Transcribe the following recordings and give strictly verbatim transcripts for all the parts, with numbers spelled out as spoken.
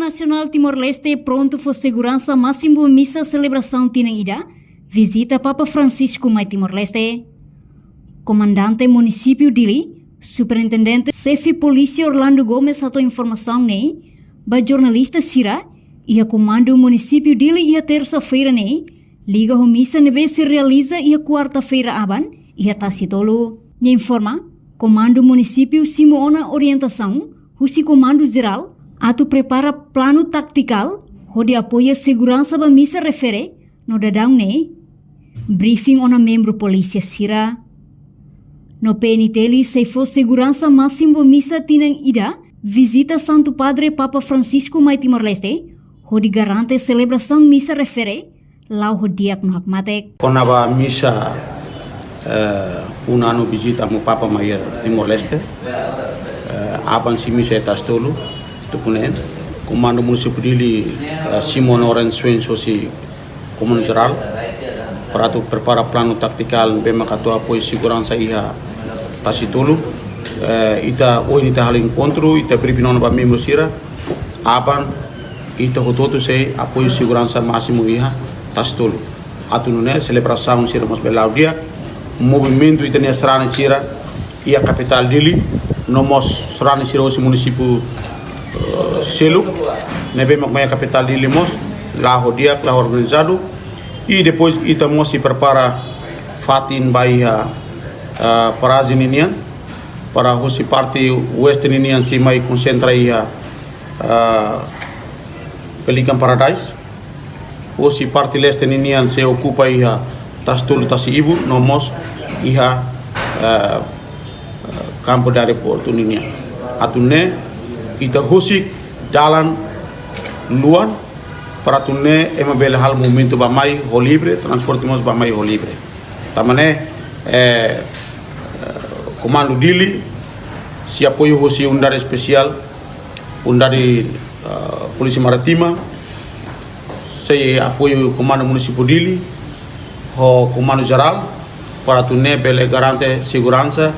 Nasionál Timor-Leste prontu fó seguransa másimu ba misa selebrasaun tinan ida vizita Papa Francisco mai Timor-Leste. Komandante Munisípiu Dili, Superintendente Xefe Polísia Orlando Gomes hato'o informasaun ne'e ba jornalista sira iha Komandu Munisípiu Dili iha tersa-feira ne'e, liga ho misa ne'ebé sei realiza iha kuarta-feira aban iha Tasi Tolu. Nia informa, Komandu Munisípiu simu ona orientasaun husi Komandu Jerál atu prepara planu tátikál hodi apoia seguransa ba misa refere no daudaun ne'e briefing ona membru polísia sira. No P N T L sei fó seguransa másimu ba misa tinan ida vizita Santu Padre Papa Francisco mai Timor-Leste, hodi garante selebrasaun misa refere la'o ho di'ak no hakmatek. Kona-ba misa, eh, un anu vizita Amu Papa mai, eh, Timor-Leste, eh, aban sei misa iha Tasi Tolu, tuku neen, Komandu Munisípiu Dili, eh, simu ona orientasaun husi Komandu Jerál, para atu prepara planu tátikál ne'ebé maka atu apoiu seguransa iha Tasi Tolu. Eh, ita, ohin ita halo enkontru, ita briefing ona ba membru sira, aban ita hotu-hotu sei apoiu seguransa másimu iha Tasi Tolu. Atu nune'e selebrasaun sira mós bele la'o di'ak, movimentu ita-nia sarani sira iha kapitál Dili, no mós sarani sira hosi munisípiu, eh, seluk, ne'ebé mak mai iha kapitál Dili mós, la'o ho di'ak, la'o ho organizadu. I depois ita mós sei prepara fatin ba iha, eh, parajen ninian, para husi parte oeste ninian sei mai konsentra iha, eh, Pelican Paradise. Husi parte leste ninian sei okupa iha Tasi Tolu, Tasi Ibu, no mós iha, eh, eh, kampu de aeroportu ninian. Atu nune'e ita husik dalan luan, para atu nune'e ema bele halo movimentu bá-mai ho livre, transporte mós bá-mai ho livre. Tanba ne'e, eh, eh, Komandu Dili sei apoiu husi unidade espesiál, unidade, eh, Polísia Marítima, sei apoiu Komandu Munisípiu Dili ho Komandu Jerál, para atu nune'e bele garante seguransa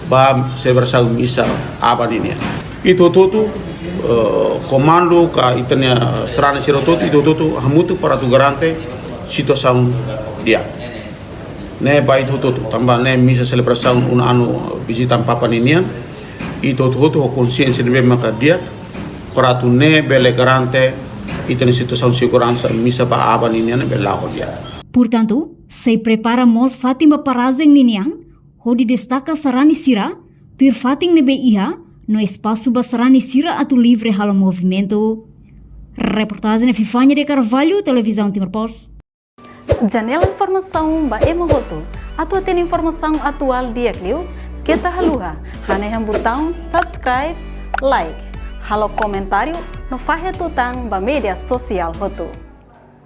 ba selebrasaun misa aban ninian. Ita hotu-hotu, eh, komandu ka ita-nia sarani sira hotu-hotu, ita hotu-hotu hamutuk para atu garante situasaun di'ak. Ne'e ba ita hotu-hotu, tanba ne'e misa selebrasaun un anu vizita Amu Papa ninian, ita hotu-hotu ho konsiénsia ne'ebé maka di'ak, para atu nune'e bele garante ita-nia situasaun seguransa misa ba aban ninian bele la'o di'ak. Portantu, sei prepara mós fatin ba parajen ninian, hodi destaka sarani sira, tuir fatin ne'ebé iha, no espasu ba sarani sira atu livre halo movimentu. Reportajen Epifania de Carvalho, Televizaun Timor Post. Janela informasaun ba ema hotu. Atu hatene informasaun atuál di'ak liu, keta haluha hanehan butaun subscribe, like, halo komentáriu, no fahe tutan ba média sosiál hotu.